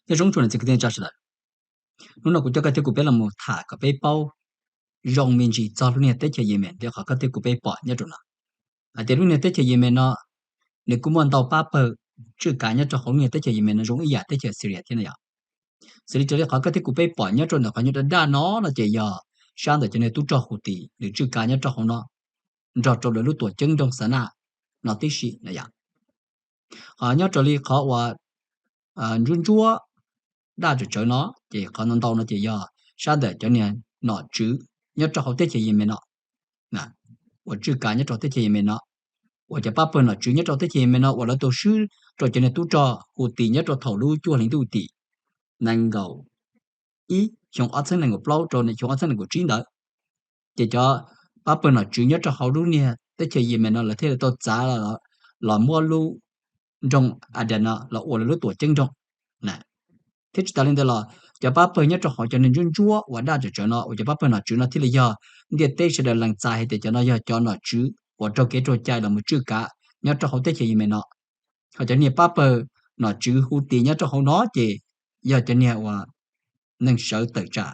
Nyob zoo tsoom niam txiv kwv tij neej tsa sawv daws, hnub no kuv coj koj thiab kuv peb los mus tham kom peb paub zoo me ntsis txog lub niag teb chaws Yemen thiab qhov koj thiab kuv peb pom nyob rau no. Hais tias lub niag teb chaws Yemen no, nws kuj muaj ntau pab pawg tswj kav nyob rau hauv lub niag teb chaws Yemen no zoo ib yam teb chaws Syria thiab no yom. Xws li raws li qhov koj thiab kuv peb pom nyob rau ntawm qhov nyuag daj daj no no ces yog sab ntawm cov niag tub rog Houthi nws tswj kav nyob rau hauv no, nrog rau lawv lub tuam ceeb nroog Sanaa no tib si no yom. Ho nyob raws li qhov uas ntsuab ntsuab daj tsawv tsawv no, ces qhov ntau ntau no ces yog sab ntawm cov niag nom tswv nyob rau hauv teb chaws Yemen no, uas tswj kav nyob rau teb chaws Yemen no, uas cov pab pawg nom tswv nyob rau teb chaws Yemen no uas lawv tau swb rau cov niag tub rog Houthi nyob rau thaum lub cuaj hli ntuj tim nees nkaum ib xyoo ob txhiab nees nkaum plaub rau xyoo ob txhiab nees nkaum tsib ntawd, ces cov pab pawg nom tswv nyob rau hauv lub niag teb chaws Yemen no lawv thiaj li tau txav los muab lub nroog Aden no los ua lawv lub tuam ceeb nroog. Thiab tsis tas li ntawd los cov pab pawg nyob rau hauv cov niag ntsuab ntsuab uas daj tsawv tsawv no uas cov pab pawg nom tswv no thiaj li yog ntiaj teb sawv daws lees txais hais tias cov no yog cov nom tswv uas raug kev raug cai los mus tswj kav nyob rau hauv teb chaws Yemen no. Ho cov niag pab pawg nom tswv Houthi nyob rau hauv no ces yog cov niag uas neeg sawv tawm tsam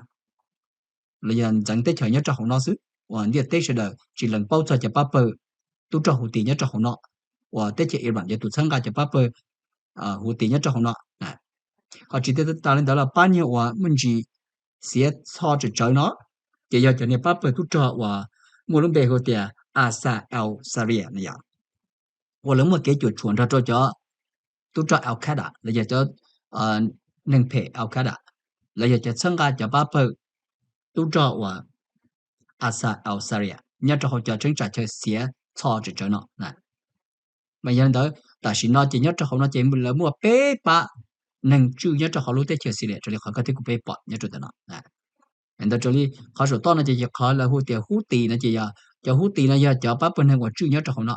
los yog ntxeev teb chaws nyob rau hauv no xwb, uas ntiaj teb sawv daws tsis lees paub txog cov pab pawg tub rog Houthi nyob rau hauv no, uas teb chaws Iran yog tus txhawb nqa cov pab pawg Houthi nyob rau hauv no. Ho tsis tas li ntawd los pab niag uas muaj ntsis xiav txho tsawv tsawv no ces yog cov niag pab pawg tub rog uas muaj lub npe hu tias Asa al Saria no yom, uas lawv muaj kev cuam tshuam nrog rau cov tub rog Al Qaeda los yog cov neeg phem Al Qaeda, los yog cov txhawb nqa cov pab pawg tub rog uas Asa al Saria nyob rau hauv cov cheeb tsam chaw xiav txho tsawv tsawv no. Mas yog li ntawd tam sim no ces nyob rau hauv no ces lawv muaj peb pab neeg tswj nyob rau hauv lub teb chaws Syria raws li qhov koj thiab kuv peb pom nyob rau ntawm no. Ntawd raws li qhov saum toj no ces qhov lawv hu tias Houthi no ces yog cov Houthi no yog cov pab pawg neeg uas tswj nyob rau hauv no.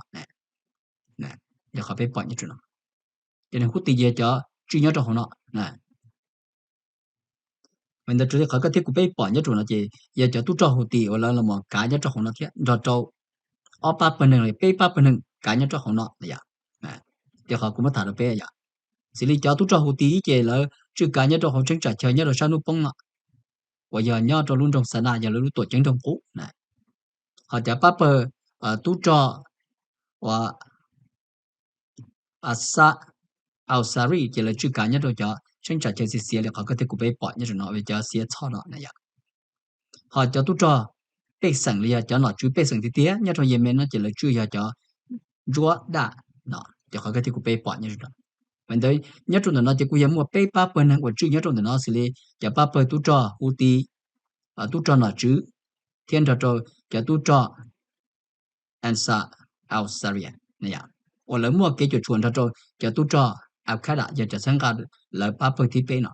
Yog qhov peb pom nyob rau no, ces neeg Houthi ces yog cov tswj nyob rau hauv no. Mas ntawd raws li qhov koj thiab kuv peb pom nyob rau no ces yog cov tub rog Houthi uas lawv los kav nyob rau hauv no thiab nrog rau ob pab pawg neeg los peb pab pawg neeg kav nyob rau hauv no yom. Ces qhov kuv muab tham rau peb yom, xws li cov tub rog Houthi ces lawv tswj kav nyob rau hauv cheeb tsam chaw nyob rau sab hnub poob no, uas yog nyob rau lub nroog Sanaa yog lawv lub tuam ceeb nroog qub. Ho cov pab pawg tub rog uas Asa al Saria ces lawv tswj kav nyob rau cov cheeb tsam chaw xiav xiav li qhov koj thiab kuv peb pom nyob rau no, cov xiav txho no na yom. Ho cov tub rog pej xeem los yog cov nom tswv pej xeem tiag tiag nyob rau Yemen no ces lawv tswj yog cov ntsuab daj no, ces qhov koj thiab kuv peb pom nyob rau no. Mas ntawd nyob rau ntawm no ces kuj yog muaj peb pab pawg neeg uas tswj nyob rau ntawm no xws li cov pab pawg tub rog Houthi, tub rog nom tswv, thiab nrog rau cov tub rog Asa al Saria na yom, uas lawv muaj kev cuam tshuam nrog rau cov tub rog Al Qaeda yog cov txhawb nqa lawv pab pawg thib peb no.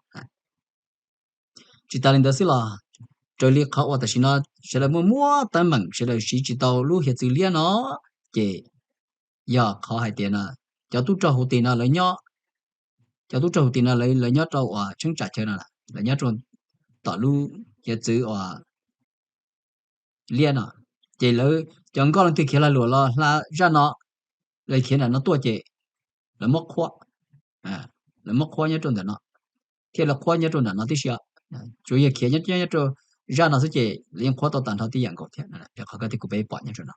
Tsis tas li ntawd xwb los raws li qhov uas tam sim no sawv daws muaj muab teeb meem sawv daws siv tsis tau lub hiav txwv liab no, ces yog qhov hais tias no cov tub rog Houthi no lawv nyob, cov tub rog Houthi no lawv nyob rau uas cheeb tsam chaw no, lawv nyob rau tom lub hiav txwv uas liab no, ces lawv cov nkoj leej twg khiav lag luam los hla zaj no, lawv khiav nram no tuaj ces lawv muab qhuab, lawv muab qhuab nyob rau ntawm no, thiab lawv qhuab nyob rau ntawm no tib si. Tsuas yog khiav nyob nyob rau zaj no xwb ces lawv yeej qhuab tau tag nrho tib yam nkaus thiab, qhov koj thiab kuv peb pom nyob rau no.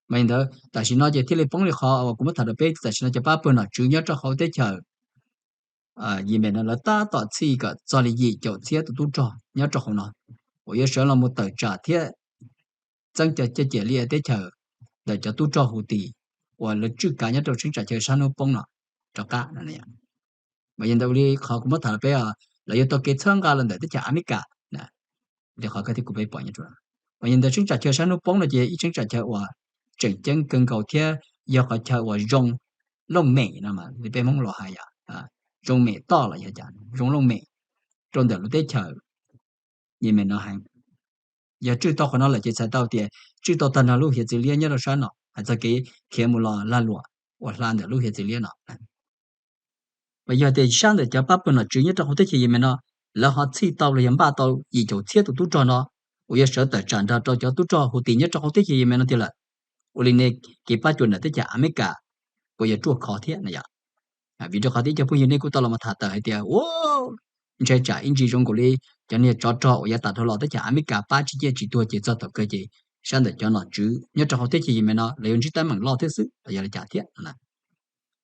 Mas li ntawd tam sim no ces thiaj li poob li qhov uas kuv muab tham rau peb, tam sim no cov pab pawg nom tswv nyob rau hauv teb chaws Yemen no lawv tab tom txhij kom txog li yim caum txhiab tus tub rog nyob rau hauv no, uas yuav sawv los mus tawm tsam thiab txeeb cov caj ces liaj teb chaws ntawm cov tub rog Houthi uas lawv tswj kav nyob rau cheeb tsam chaw sab hnub poob no rov qab. Mas yog ntawd li qhov kuv muab tham rau peb, lawv yuav tau kev txhawb nqa los ntawm teb chaws Amelikas, li qhov koj thiab kuv peb pom nyob rau. Mas yog ntawd cheeb tsam chaw sab hnub poob no ces yog ib cheeb tsam chaw uas tseem ceeb kawg nkaus thiab yog qhov chaw uas zoo looj mem no, li peb Hmoob los hais, zoo mem toj los yog cas, zoo looj mem rau ntawm lub teb chaws Yemen no heev. Yog tswj tau qhov no lawm ces txhais tau tias tswj tau tag nrho lub hiav txwv liab nyob rau sab no hais txog kev khiav mus los lag luam uas hla ntawm lub hiav txwv liab no. Mas yog tias sab ntawm cov pab pawg nom tswv nyob rau hauv teb chaws Yemen no, lawv ho txhij tau los yog npaj tau yim caum txhiab tus tub rog no uas yuav sawv tawm tsam nrog rau cov tub rog Houthi nyob rau hauv teb chaws Yemen no tiag lawm, ua li ne kev pab cuam ntawm teb chaws Amelikas puas yuav ruaj khov thiab no yom? Vim rau qhov tib co phooj ywg nej kuj tau los tham tawm hais tias ua ntshai tsam ib ntsis zoo nkaus li cov niag tsov rog uas yav tas dhau los teb chaws Amelikas pab tsis ciaj tsis tuag ces txog thaum kawg ces sab ntawm cov nom tswv nyob rau hauv teb chaws Yemen no lawv yuav ntsib teeb meem loj thiab xwb los yog li cas thiab.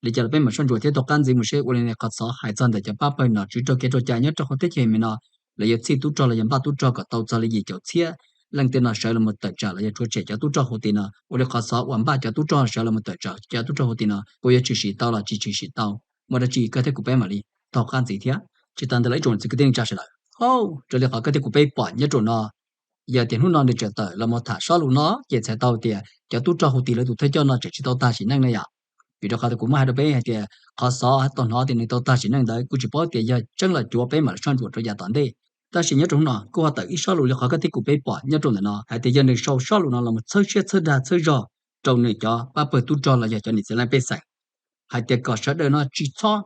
Li cas los peb mam soj ntsuam thiab taug qab ntxiv mus seb ua li qhov xov hais txog ntawm cov pab pawg nom tswv raug kev rau cai nyob rau hauv teb chaws Yemen no, lawv yuav txhij tub rog los yog npaj tub rog kom tau txog li yim caum txhiab leej tej no sawv los mus tawm tsam los yog rhuav tshem cov tub rog Houthi no. Ua li qhov xov uas npaj cov tub rog sawv los mus tawm tsam cov tub rog Houthi no puas yuav tshwm sim tau los tsis tshwm sim tau, muaj dab tsi koj thiab kuv peb mam li taug qab ntxiv thiab. Tsis tas ntawd los ib tsoom txiv kwv tij neej tsa sawv daws, raws li qhov koj thiab kuv peb pom nyob rau no, yog tias hnub no nws tseem tawm los mus tham sob lus no ces txhais tau tias cov tub rog Houthi lawv tus thawj coj no tseem tsis tau tag sim neej ne yom. Vim rau qhov kuv muab hais rau peb hais tias qhov xov tau hnov tias nws tau tag sim neej ntawd kuv tsis paub tias yog tseeb los cuav, peb mam li soj ntsuam rau yav tom ntej. Tab sis nyob rau hnub no kuj ho tawm ib sob lus li qhov koj thiab kuv peb pom nyob rau ntawm no hais tias yog nws sau sob lus no los mus txhawb siab txhawb dag txhawb zog rau nws cov pab pawg tub rog los yog cov New Zealand pej xeem hais tias kom sawv daws no tsis txhob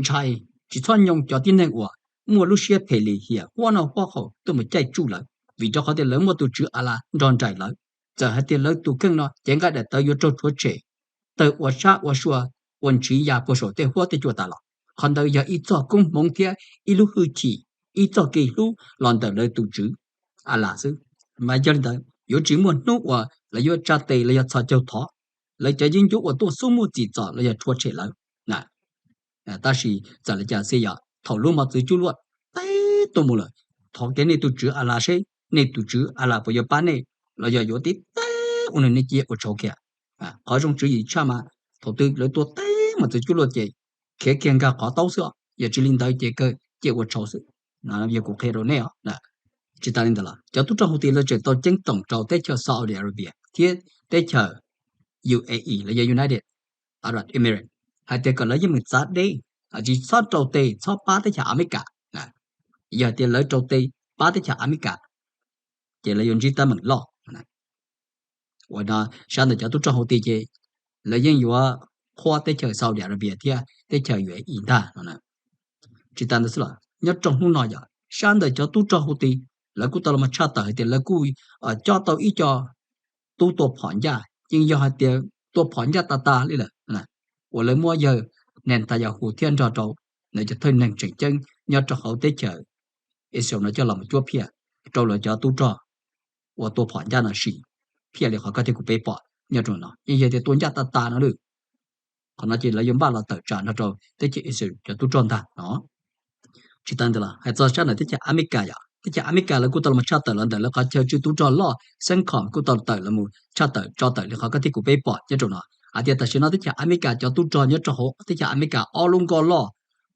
ntshai, tsis txhob nyoo cov tib neeg uas muaj lub siab phem lim hiam huab noj huab haus tuaj mus caij tsuj lawv, vim rau qhov tias lawv muaj tus tswv Alas nrog nraim lawv. Txawm hais tias lawv tus kheej no cev nqaij daim tawv yuav raug rhuav tshem, tawg ua sab ua sua, ua ntshiv ya puag saum tej huab tej cua tas los qhov ntawd yog ib txoj koob hmoov thiab ib lub hwj chim, ib txoj kev hlub los ntawm lawv tus tswv Alas xwb. Mas yog li ntawd yuav tsis muaj hnub uas lawv yuav tsa tes los yog txhos caug thov lawv cov yeeb ncuab uas tuaj xub muaj txim txom los yog rhuav tshem lawv. Tab sis txawm li cas xij yom, thaum lub mos txwv cuaj luaj teb tuaj mus lawm, thov kev nej tus tswv Alas seb nej tus tswv Alas puas yuav pab nej los yog yuav tib teb ua nws nej cia ua tshauv kiag. Qhov zoo tswv yim tshaj mas thaum twg lawv tua teb mos txwv cuaj luaj ces khiav kiag nkag qhov taub xwb, yog tsis li ntawd ces kawg cia ua tshauv xwb. Yog kuv qhia rau nej os. Tsis tas li ntawd los cov tub rog Houthi lawv tseem tau ceeb toom rau teb chaws Saudi Arabia thiab teb chaws U A E los yog United Arab Emirates hais tias kom lawv yeej meem txav deb, tsis txhob rau tes txhob pab teb chaws Amelikas. Yog hais tias lawv rau tes pab teb chaws Amelikas ces lawv yuav ntsib teeb meem loj. Uas no sab ntawm cov tub rog Houthi ces lawv yeej yuav qhuab teb chaws Saudi Arabia thiab teb chaws U A E ntag no. Tsis tas ntawd xwb los nyob rau hnub no yog sab ntawm cov tub rog Houthi lawv kuj tau los tshaj tawm hais tias lawv kuj cob tau ib co tub tua phom ncaj, yeej yog hais tias tua phom ncaj tas tas li lawm, uas lawv muab yawg Netanyahu thiab nrog rau lawv cov thawj neeg tseem ceeb nyob rau hauv teb chaws Israel no coj los cuab phiaj rau lawv cov tub rog uas tua phom ncaj no sim, phiaj li qhov koj thiab kuv peb pom nyob rau no yeej yog tias tua ncaj tas tas no lawm. Qhov no ces lawv yuav npaj los tawm tsam nrog rau teb chaws Israel cov tub rog ntag no. Tsis tas ntawd los hais txog sab ntawm teb chaws Amelikas yom, teb chaws Amelikas lawv kuj tau los tshaj tawm los ntawm lawv qhov chaw tswj tub rog loj CENTCOM kuj tau tawm los tshaj tawm tso tawm li qhov koj thiab kuv peb pom nyob rau no hais tias tam sim no teb chaws Amelikas cov tub rog nyob rau hauv teb chaws Amelikas ob lub nkoj loj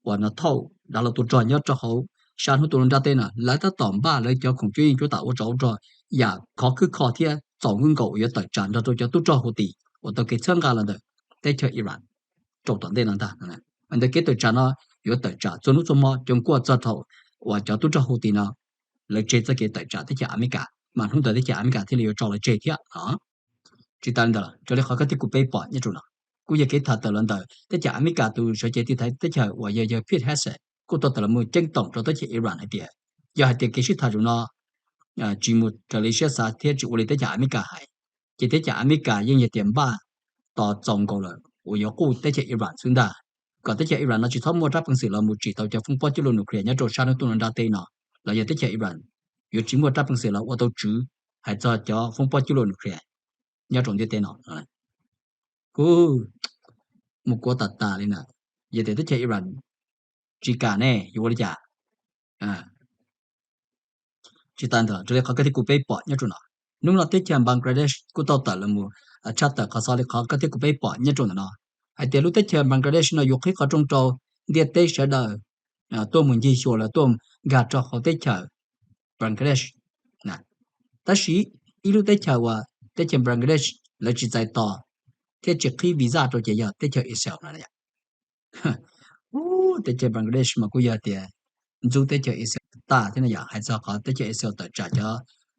uas no thauj dav los tua rog nyob rau hauv sab hnub tuaj lub nrab teb no lawv tab tom npaj lawv cov khoom cuab yeej cuab tam ua tsov ua rog yam khov khwb kho thiab txaus nkauj nkaus uas yuav tawm tsam nrog rau cov tub rog Houthi uas tau kev txhawb nqa los ntawm teb chaws Iran rau tom ntej no ntag. Mas ntawm kev tawm tsam no yuav tawm tsam txhua hnub txhua hmo cov nkuaj txog thaum uas cov tub rog Houthi no lawv tseg txoj kev tawm tsam teb chaws Amelikas mas hnub ntawd teb chaws Amelikas thiaj li yuav tso lawv tseg thiab. Tsis tas li ntawd los raws li qhov koj thiab kuv peb pom nyob rau no kuj yog kev tham tawm los ntawm teb chaws Amelikas tus sawv cev tiv thaiv teb chaws uas yog yawg Pete Hegseth kuj tau tawm los mus ceeb toom rau teb chaws Iran hais tias yog hais tias kev sib tham zaum no tsis mus raws li siab xav thiab tsis ua li teb chaws Amelikas hais ces teb chaws Amelikas yeej yog tias npaj tos txaus nkaus lawm uas yuav quj teb chaws Iran xwb ntag, kom teb chaws Iran no tsis txhob muaj rab peev xwm los mus tsim tau cov foob pob coj lus nuclear nyob rau sab hnub tuaj lub nrab teb no los yog teb chaws Iran yuav tsis muaj rab peev xwm los ua tau tswv hais txog cov foob pob coj lus nuclear nyob rau ntiaj teb no. Kuj mus kuav tas tas li na, yog tias teb chaws Iran tsis kam ne yuav ua li cas? Tsis tas ntawd raws li qhov koj thiab kuv peb pom nyob rau no, hnub no teb chaws Bangladesh kuj tau tawm los mus tshaj tawm qhov xov li qhov koj thiab kuv peb pom nyob rau ntawm no hais tias lub teb chaws Bangladesh no yuav qhib qhov rooj rau ntiaj teb sawv daws tuaj mus ncig xyuas los tuaj nkag rau hauv teb chaws Bangladesh. Tab sis ib lub teb chaws uas teb chaws Bangladesh lawv tsis txais tos thiab tsis qhib visa rau ces yog teb chaws Israel no. Teb chaws Bangladesh mas kuj yog tias ntxub teb chaws Israel tas thiab no yom, hais txog qhov teb chaws Israel tawm tsam cov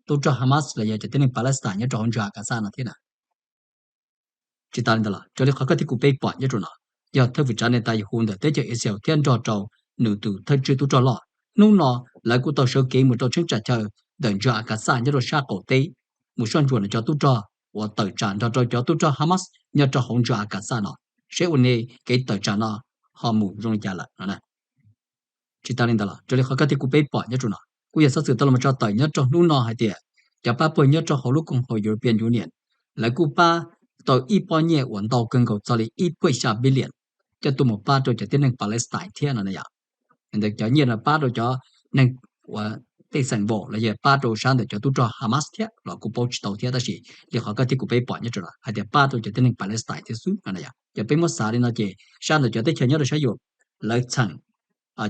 tub rog Hamas los yog cov tib neeg Palestine nyob rau hauv ntsws Gaza no thiab na. Tsis tas li ntawd los raws li qhov koj thiab kuv peb pom nyob rau no, yog thawj fwm tsav Netanyahu ntawm teb chaws Israel thiab nrog rau nws tus thawj tswj tub rog loj, hnub no lawv kuj tau sawv kev mus rau cheeb tsam chaw ntawm ntsws Gaza nyob rau sab qaum teb, mus soj ntsuam nws cov tub rog uas tawm tsam nrog rau cov tub rog Hamas nyob rau hauv ntsws Gaza no, seb ua ne kev tawm tsam no ho mus zoo li cas lawm no na. Tsis tas li ntawd los raws li qhov kawg thiab kuv peb pom nyob rau no, kuj yog xov xwm tau los tso tawm nyob rau hnub no hais tias cov pab pawg nyob rau hauv lub koom haum European Union, lawv kuj pab tau ib pob nyiaj uas ntau kawg nkaus txog li ib puas xya billion coj tuaj mus pab rau cov tib neeg Palestine thiab no na yom. Ntawd cov nyiaj no pab rau cov neeg uas tej xeem npaum los yog pab rau sab ntawm cov tub rog Hamas thiab los kuj paub tsis tau thiab, tab sis li qhov kawg thiab kuv peb pom nyob rau no hais tias pab rau cov tib neeg Palestine thiab xwb no na yom. Yog peb muab xav li no ces sab ntawm cov teb chaws nyob rau sab Europe lawv txheem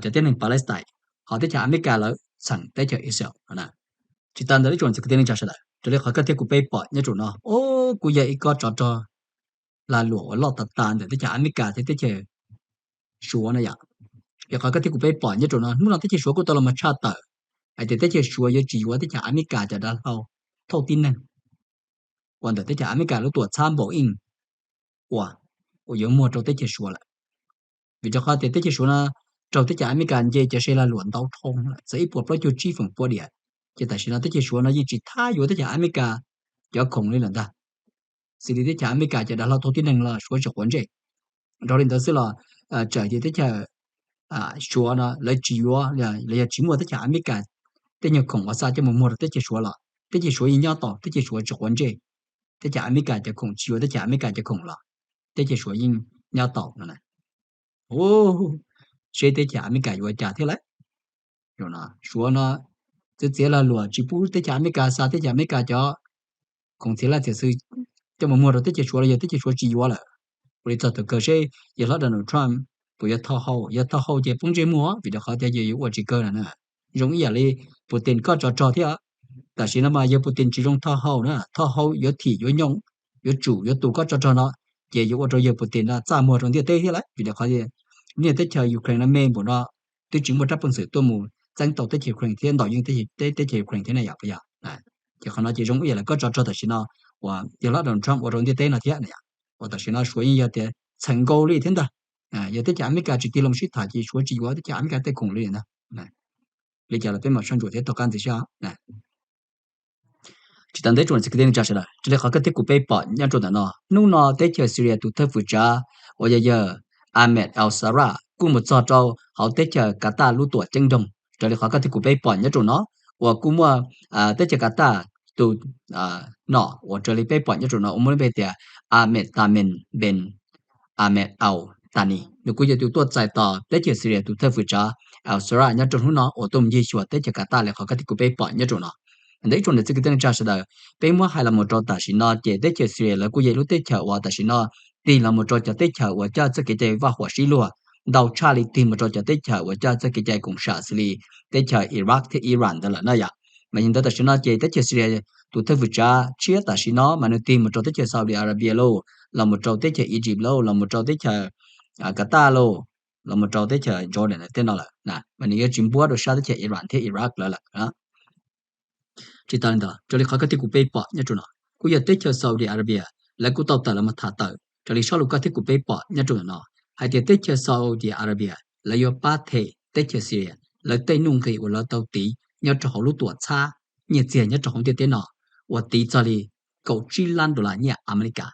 cov tib neeg Palestine, ho teb chaws Amelikas lawv txheem teb chaws Israel no na. Tsis tas ntawd ib tsoom niam txiv kwv tij neej tsa sawv daws, raws li qhov kawg thiab kuv peb pom nyob rau no, o, kuj yog ib kob tsov rog lag luam uas loj tas tas ntawm teb chaws Amelikas thiab teb chaws Suav na yom. Li qhov kawg thiab kuv peb pom nyob rau no, hnub no teb chaws Suav kuj tau los mus tshaj tawm hais tias teb chaws Suav yuav tsis yuav teb chaws Amelikas cov dav hlau thauj tib neeg uas ntawm teb chaws Amelikas lub tuam txhab npaum ib uas, uas yuav muag rau teb chaws Suav lawm. Vim rau qhov tias teb chaws Suav no raug teb chaws Amelikas nce cov se lag luam ntau dhau lawm, txog ib puas plaub caug tsib feem pua diam, ces tam sim no teb chaws Suav no yeej tsis thab yuav teb chaws Amelikas cov khoom li lawm ntag. Xws li teb chaws Amelikas cov dav hlau thauj tib neeg los Suav tsis quav ntsej. Dhau li ntawd xwb los txawm tias teb chaws Suav no lawv tsis yuav los yog tsis muaj teb chaws Amelikas tej nyuag khoom uas xa coj mus muag rau teb chaws Suav los teb chaws Suav yeej nyob tau, teb chaws Suav tsis quav ntsej. Teb chaws Amelikas cov khoom tsis yuav teb chaws Amelikas cov khoom los teb chaws Suav yeej nyob tau no. Seb teb chaws Amelikas yuav ua cas thiab lauj. Suav no txiav txiav lag luam tsis pub teb chaws Amelikas xa teb chaws Amelikas cov khoom txiav laj txiav xwm coj mus muag rau teb chaws Suav los yog teb chaws Suav tsis yuav lawm. Ua li txog thaum kawg seb yawg hlob Donald Trump puas yuav thau hau, yog thau hau ces poob ntsej muag vim rau qhov tias yog yuav ua tsis kawg na. Zoo ib yam li Putin kob tsov rog thiab. Tam sim no mas yawg Putin tsis zoo thau hau na, thau hau yuav thim yuav nyooj, yuav tsum yuav tu kob tsov rog no, ces yuav ua rau yawg Putin no txaj muag rau ntiaj teb thiab lauj. Vim rau qhov tias niaj teb chaws Ukraine no me npaum no twb tsis muaj rab peev xwm tuaj mus txeeb tau teb chaws Ukraine thiab ntaus yeej teb chaws Ukraine thiab na yom, puas yog? Ces qhov no ces zoo ib yam li kob tsov rog tam sim no uas yawg hlob Donald Trump ua rau ntiaj teb no thiab na yom. Uas tam sim no Suav yeej yog tias txheem nkaus li thiab ntag. Yog teb chaws Amelikas tsis tig los sib tham ces Suav tsis yuav teb chaws Amelikas tej khoom li ntag. Li cas los peb mam soj ntsuam thiab tom qab ntxiv seb. Tsis tas ntawd ib tsoom niam txiv kwv tij neej tsa sawv daws, raws li qhov kawg thiab kuv peb pom nyob rau ntawm no, hnub no teb chaws Syria tus thawj fwv tsav uas yog yawg Ahmed al-Sharaa kuj mus txog rau hauv teb chaws Qatar lub tuam ceeb nroog. Raws li qhov kawg thiab kuv peb pom nyob rau no, uas kuj muaj teb chaws Qatar tus nom uas raws li peb pom nyob rau no uas muaj lub npe tias Ahmed Tamim bin Ahmed Al Thani, nws kuj yog tus tuaj txais tos teb chaws Syria tus thawj fwv tsav al-Sharaa nyob rau hnub no uas tuaj mus ncig xyuas teb chaws Qatar li qhov kawg thiab kuv peb pom nyob rau no. Ntawd ib tsoom niam txiv kwv tij neej tsa sawv daws, peb muab hais los mus rau tam sim no ces teb chaws Syria lawv kuj yog ib lub teb chaws uas tam sim no tig los mus rau cov teb chaws uas coj txoj kev cai vaj huam sib luag ntau tshaj li tig mus rau cov teb chaws uas coj txoj kev cai koom sam xws li teb chaws Iraq thiab Iran ntawd lawm na yom. Mas yog ntawd tam sim no ces teb chaws Syria tus thawj fwv tsav tshiab tam sim no mas nws tig mus rau teb chaws Saudi Arabia lauj, los mus rau teb chaws Egypt lauj, los mus rau teb chaws Qatar lauj, los mus rau teb chaws Jordan tej no lawm, mas nws yuav tsis npuab rau sab teb chaws Iran thiab Iraq lawv lawm. Tsis tas li ntawd, raws li qhov kawg thiab kuv peb pom nyob rau no, kuj yog teb chaws Saudi Arabia lawv kuj tau tawm los mus tham tawm raws li sob lus kawg thiab kuv peb pom nyob rau ntawm no, hais tias teb chaws Saudi Arabia lawv yuav pab them teb chaws Syria lawv tej nuj nqis uas lawv tau tiv nyob rau hauv lub tuam txhab nyiaj txiag nyob rau hauv ntiaj teb no, uas tiv txog li kaum tsib lab dollar nyiaj Amelikas.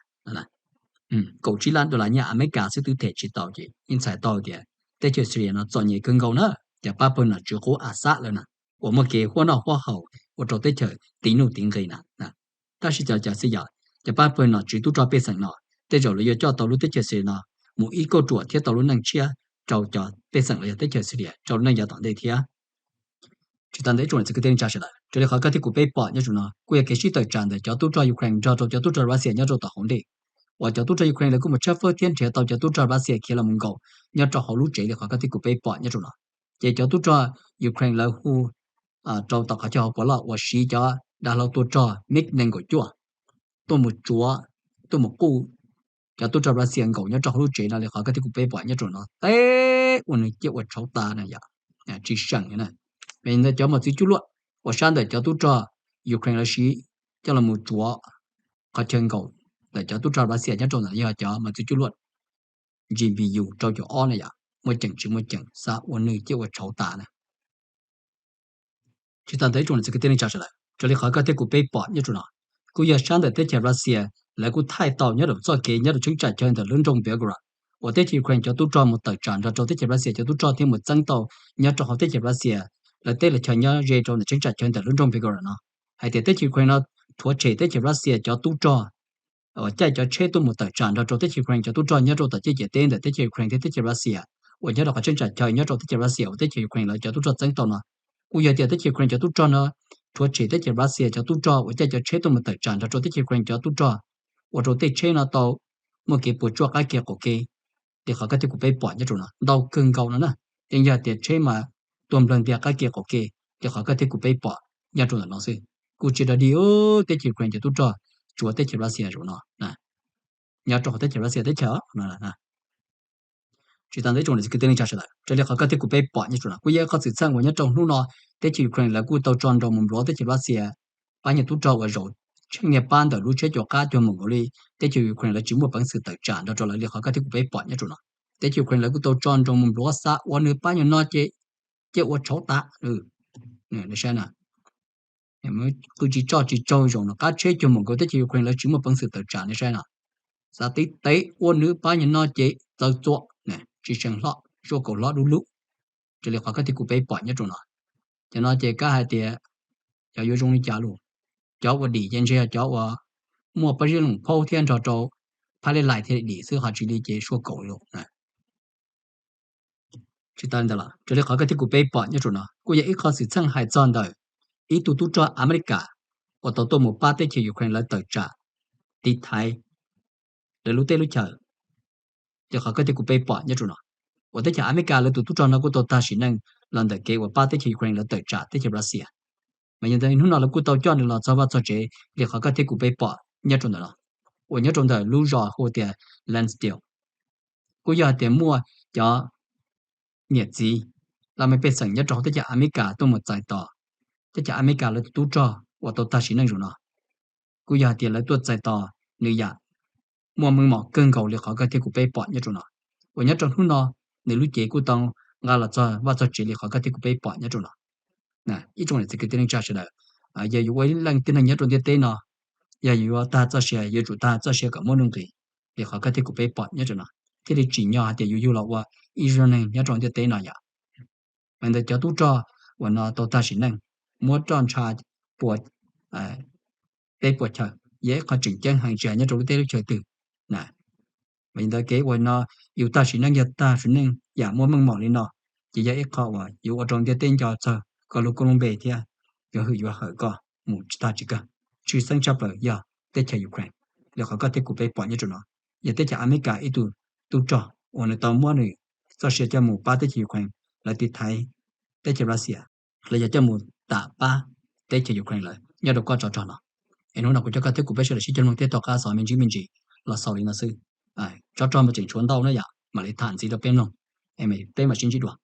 Kaum tsib lab dollar nyiaj Amelikas xwb twb them tsis tau ces yeej txhais tau tias teb chaws Syria no txom nyem kawg nkaus na. Cov pab pawg nom tswv qub Assad lawv na, uas muaj kev huab noj huab haus ua rau teb chaws tiv nuj tiv nqis na. Tab sis cas cas xij yog cov pab pawg nom tswv tub rog pej xeem no, tej zaum lawv yuav coj tau lub teb chaws Syria no mus ib kauj ruam thiab tau lub neej tshiab rau cov pej xeem los yog teb chaws Syria rau lub neej yav tom ntej thiab. Tsis tas ntawd ib tsoom niam txiv kwv tij neej tsa sawv daws, raws li qhov kawg thiab kuv peb pom nyob rau no kuj yog kev sib tawm tsam ntawm cov tub rog Ukraine nrog rau cov tub rog Russia nyob rau tom hauv ntej, uas cov tub rog Ukraine lawv kuj mus tshawb fawb thiab nrhiav tau cov tub rog Russia khiav los mus nkaum nyob rau hauv lub tsev li qhov kawg thiab kuv peb pom nyob rau no. Ces cov tub rog Ukraine lawv hu rau tom qhov chaw hauv paus loj uas siv cov dav hlau tua rog MiG nees nkaum cuaj tuaj mus tsuav, tuaj mus quj cov tub rog Russia nkaum nyob rau hauv lub tsev no li qhov kawg thiab kuv peb pom nyob rau no teb ua nws ciaj ua tshauv tas na yom, tsis seem na. Mas ntawd cov mos txwv cuaj luaj uas sab ntawm cov tub rog Ukraine lawv siv coj los mus tsuav qhov chaw nkaum ntawm cov tub rog Russia nyob rau ntawd yog cov mos txwv cuaj luaj G P U rau caum ob na yom, muaj ceem tsis muaj ceem, xav ua nws ciaj ua tshauv tas na. Tsis tas ntawd ib tsoom niam txiv kwv tij neej tsa sawv daws, raws li qhov kawg thiab kuv peb pom nyob rau no, kuj yog sab ntawm teb chaws Russia lawv kuj thaij tau nyob rau txoj kev nyob rau cheeb tsam chaw ntawm lub nroog Belgorod, uas teb chaws Ukraine cov tub rog mus tawm tsam nrog rau teb chaws Russia cov tub rog thiab mus txeeb tau nyob rau hauv teb chaws Russia lawv teb lawv chaw nyob ze rau ntawm cheeb tsam chaw ntawm lub nroog Belgorod no, hais tias teb chaws Ukraine no rhuav tshem teb chaws Russia cov tub rog uas caij cov tsheb tuaj mus tawm tsam nrog rau teb chaws Ukraine cov tub rog nyob rau tom ciaj ciam teb ntawm teb chaws Ukraine thiab teb chaws Russia uas nyob rau qhov cheeb tsam chaw nyob rau teb chaws Russia uas teb chaws Ukraine lawv cov tub rog txeeb tau no. Kuj yog tias teb chaws Ukraine cov tub rog no rhuav tshem teb chaws Russia cov tub rog uas caij cov tsheb tuaj mus tawm tsam nrog rau teb chaws Ukraine cov tub rog, ua rau tej tsheb no tau muaj kev puas tsuaj qab kev qaum kev li qhov koj thiab kuv peb pom nyob rau no ntau kawg nkaus no na. Yeej yog tias tsheb mas tuag nplawg ntiag qab kev qaum kev li qhov koj thiab kuv peb pom nyob rau ntawm no xwb. Kuj tsis dog dig, teb chaws Ukraine cov tub rog tsuav teb chaws Russia zaum no nyob rau hauv teb chaws Russia teb chaws no. Tsis tas ntawd ib tsoom niam txiv kwv tij neej tsa sawv daws, raws li qhov koj thiab kuv peb pom nyob rau no kuj yog ib qhov xwm txheej uas nyob rau hnub no teb chaws Ukraine lawv kuj tau tso nroo mus npluav teb chaws Russia pab nyuag tub rog uas zaum tsheej niag pab ntawm lub tsheb cuam qab cuag mus nkaus li teb chaws Ukraine lawv tsis muaj peev xwm tawm tsam nrog rau lawv li qhov koj thiab kuv peb pom nyob rau no. Teb chaws Ukraine lawv kuj tau tso nroo mus npluav xav ua nws pab nyuag no ces cia ua tshauv tas. Saib na, qw tsis tso tsis tsaug zaum no qab tsheb cuag mus nkaus teb chaws Ukraine lawv tsis muaj peev xwm tawm tsam ne saib no. Xav tib tev ua nws pab nyuag no ces txawv txuam, tsis seem hlob, suab kaus hlob dub lub. Raws li qhov koj thiab kuv peb pom nyob rau no. Cov no ces kab hais tias cov yuav zoo li cas lus, cov uas dim ces ntshe yog cov uas muaj pob zeb loos phaub thiab nrog rau phab lej lais thiaj li dim xwb ho tsis li ces suab kaus lawm. Tsis tas li ntawd los raws li qhov koj thiab kuv peb pom nyob rau no kuj yog ib qho xwm txheej hais txog ntawm ib tug tub rog Amelikas uas tau tuaj mus pab teb chaws Ukraine lawv tawm tsam tiv thaiv lawv lub teb lub chaw. Li qhov koj thiab kuv peb pom nyob rau no, uas teb chaws Amelikas lawv tus tub rog no kuj tau tag sim neej los ntawm kev uas pab teb chaws Ukraine lawv tawm tsam teb chaws Russia. Mas yog ntawd hnub no lawv kuj tau coj nws los txog vaj txog tsev li qhov koj thiab kuv peb pom nyob rau ntawm no, uas nyob rau ntawm lub zos hu tias Lansdale. Kuj yog hais tias muaj cov niam txiv laj mej pej xeem nyob rau hauv teb chaws Amelikas tuaj mus txais tos teb chaws Amelikas lawv tus tub rog uas tau tag sim neej zaum no. Kuj yog hais tias lawv tuaj txais tos nws yam muaj meej mom kawg nkaus li qhov koj thiab kuv peb pom nyob rau no, uas nyob rau hnub no nws lub cev kuj tau nqa los txog vaj txog tsev li qhov koj thiab kuv peb pom nyob rau no. Ib tsoom niam txiv kwv tij neej tsa sawv daws, yog yuav ua ib leej tib neeg nyob rau ntiaj teb no, yog yuav tag txoj sia yuav tsum tag txoj sia kom muaj nuj nqis li qhov koj thiab kuv peb pom nyob rau no, thiaj li tsim nyog hais tias yuav yug los ua ib zaug neeg nyob rau ntiaj teb no yom. Mas ntawd cov tub rog uas no tau tag sim neej, muab roj ntsha pua teb pua chaw, yog ib qho tseem ceeb heev tsis hais nyob rau lub teb lub chaw twg. Mas ntawd kev uas no yus tag sim neej yog tag sim neej yam muaj meej mom li no, ces yog ib qho uas yuav ua rau ntiaj teb nco txog koj lub koob lub npe thiab yuav hwm yuav hawm koj mus tsis tag tsis kawg. Tshwj xeeb tshaj plaws yog teb chaws Ukraine, li qhov koj thiab kuv peb pom nyob rau no, yog teb chaws Amelikas ib tug tub rog uas nws tau muab nws txoj sia coj mus pab teb chaws Ukraine lawv tiv thaiv teb chaws Russia, los yog coj mus tam pab teb chaws Ukraine lawv nyob rau kob tsov rog no. Es hnub no kuv coj koj thiab kuv peb sawv daws sib cog mloog thiab tom qab xaus me ntsis me ntsis los xaus li no xwb. Tsov rog mas tseem tshuav ntau na yom, mam li tham ntxiv rau peb mloog, peb mam sib ntsib dua.